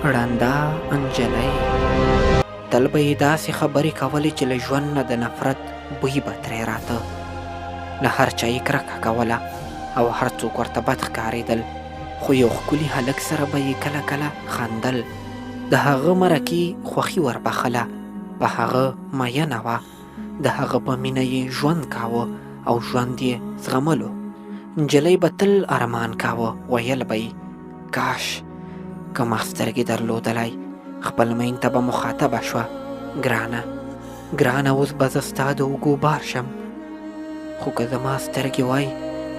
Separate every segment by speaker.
Speaker 1: ړنده نجلۍ. تل به یې داسې خبرې کولې چې له ژوند نه د نفرت بوی به ترې راته. له هر چا یې کرکه کوله او هر څوک ورته بد ښکارېدل، خو یو ښکلي هلک سره به یې کله کله خندل. د هغه مرکې خوښي وربخښله، په هغه مینه وه. د هغه په مینه یې ژوند کاوه او ژوند یې زغملو. نجلۍ به تل ارمان کاوه، ویل به یې کاش که ما سترګې درلودلای. خپل مین ته به مخاطبه شوه، ګرانه ګرانه اوس به زه ستا د اوږو بار شم، خو که زما سترګې وای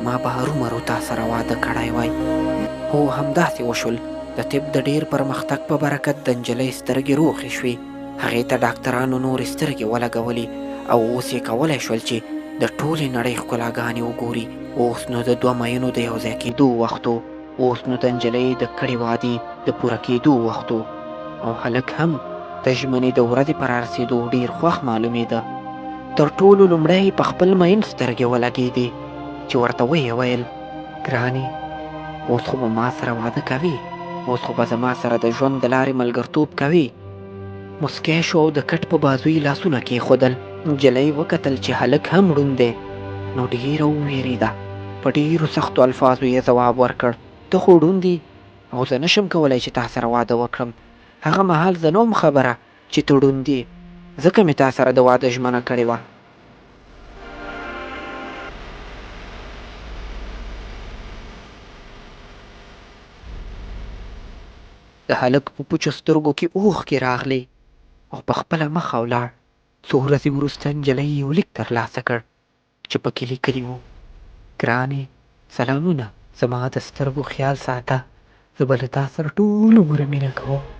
Speaker 1: ما به هرومرو تا سره واده کړی وای. هو همداسې وشول. د طب د ډېر پرمختګ په برکت د نجلۍ سترګې روغې شوې. هغې ته ډاکترانو نورې سترګې ولګولې او اوس یې کولی شول چې د ټولې نړۍ ښکلاګانې وګوري. اوس نو د دوه مئینو د یو ځای کېدو وخت و. اوس نو د نجلۍ د کړې وعدې د پوره کېدو وخت و او هلک هم د ژمنې د ورځې په رارسېدو ډېر خوښ معلومېده. تر ټولو لومړی یې په خپل مئین سترګې ولګېدې چې ورته ویې ویل. ګرانې! اوس خو به ما سره واده کوې، اوس خو به زما سره د ژوند د لارې ملګرتوب کوې. موسکی شو او د کټ په بازو یې لاسونه کېښودل. نجلۍ وکتل چې هلک هم ړوند دی، نو ډېره ووېرېده. په ډېرو سختو الفاظو یې ځواب ورکړ، ته خو ړوند یې او زه نه شم کولای چې تا سره واده وکړم. هغه مهال زه نه وم خبره چې ته ړوند یې، ځکه مې تا سره د واده ژمنه کړې وه. د هلک په پوچو سترګو کې اوښکې راغلې او په خپله مخه ولاړ. څو ورځې وروسته نجلۍ یو لیک ترلاسه کړ چې پکې لیکلي وو، ګرانې سلامونه، زما د سترګو خیال ساته، زه به له تا سره ټول عمر مینه کوم.